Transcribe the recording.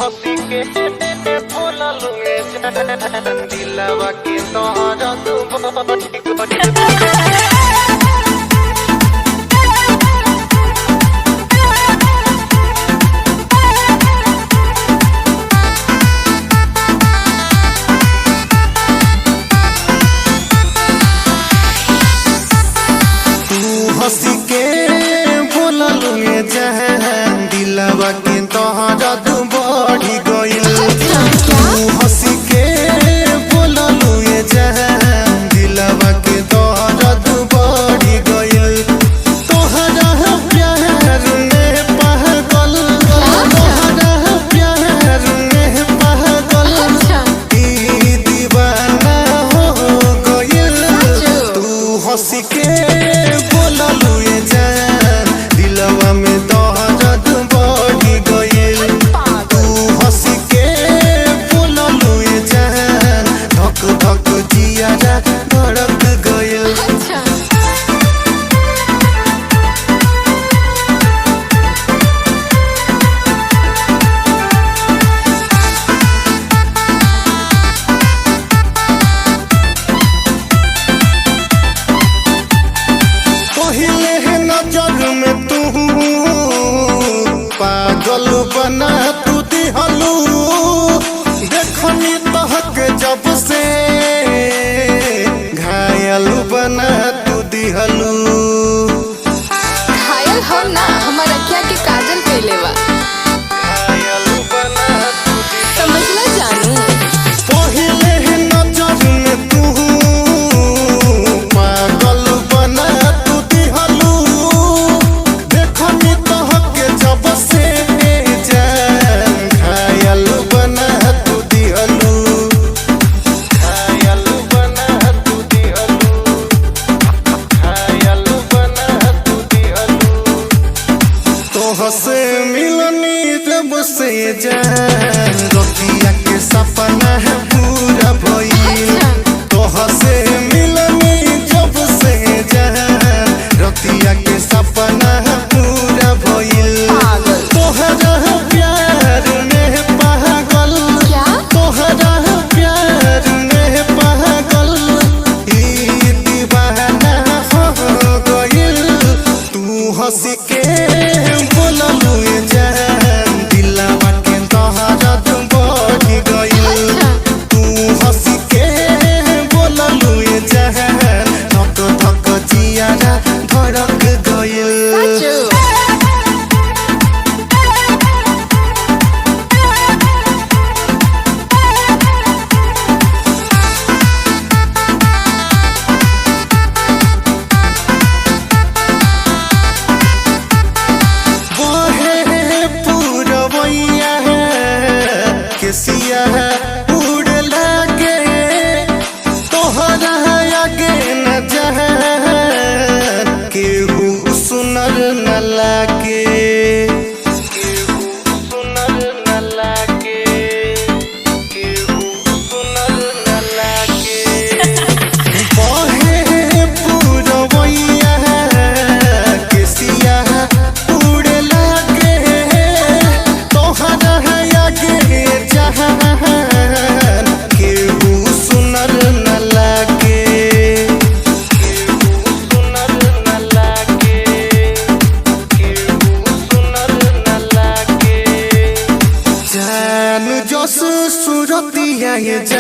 हंसी के बोलल दिलवा के तोहरा तू तू हंसी के बोलल जहन दिलवा के तोहरा तू बढ़ी गइल। तू हंसी के बोलल जहन दिलवा के तोहरा तू बढ़ी गइल। तोहरा प्यार में पागल, तोहरा प्यार में पागल, ई दीवाना हो गइल। तू हंसी के बोललू ये जान दिलवा में दर्द बढ़ी गइल। तू हंसी के बोललू ये जान धक धक जियारा धड़क गइल। पहिले है नजर में तू पागल बना तू दिहलू, देखनी तहक जब से घायल बना तू दिहलू। घायल हो ना हमार अखिया के काजल कइले बा। घायल बना तू दिहलू। समझला जानू। पहिले है नजर में तू पागल बना तू दिहलू, देखनी तहक जब से जान घायल बना तू दिहलू। घायल बना तू दिहलू, घायल बना तू दिहलू। तोह से मिलनी जब से जान रतिया के सपना है पूरा भइल। तोह से मिलनी जब से जान रतिया के सपना है पूरा भइल। पागल। तोहरा प्यार में पागल, क्या? तोहरा प्यार में पागल, ई दीवाना हो गइल। तू हंस के बोललू ये जान दिलवा के तोहरा बढ़ी गइल। तू हंस के बोललू ये जान धक धक जियारा धड़क गइल। साचो। बहे पूरवैया है केसिया है उड़ लागे, तोहरा आगे न जाए केहू सुनर न लागे, केहू सुनर न लागे, केहू सुनर न लागे। बहे पूरवैया केसिया उड़ लागे, तोहरा आगे जहान केहू सुनर न लागे, केहू सुनर न लागे, केहू सुनर न लागे। जान जोस सुरतिया ये जान।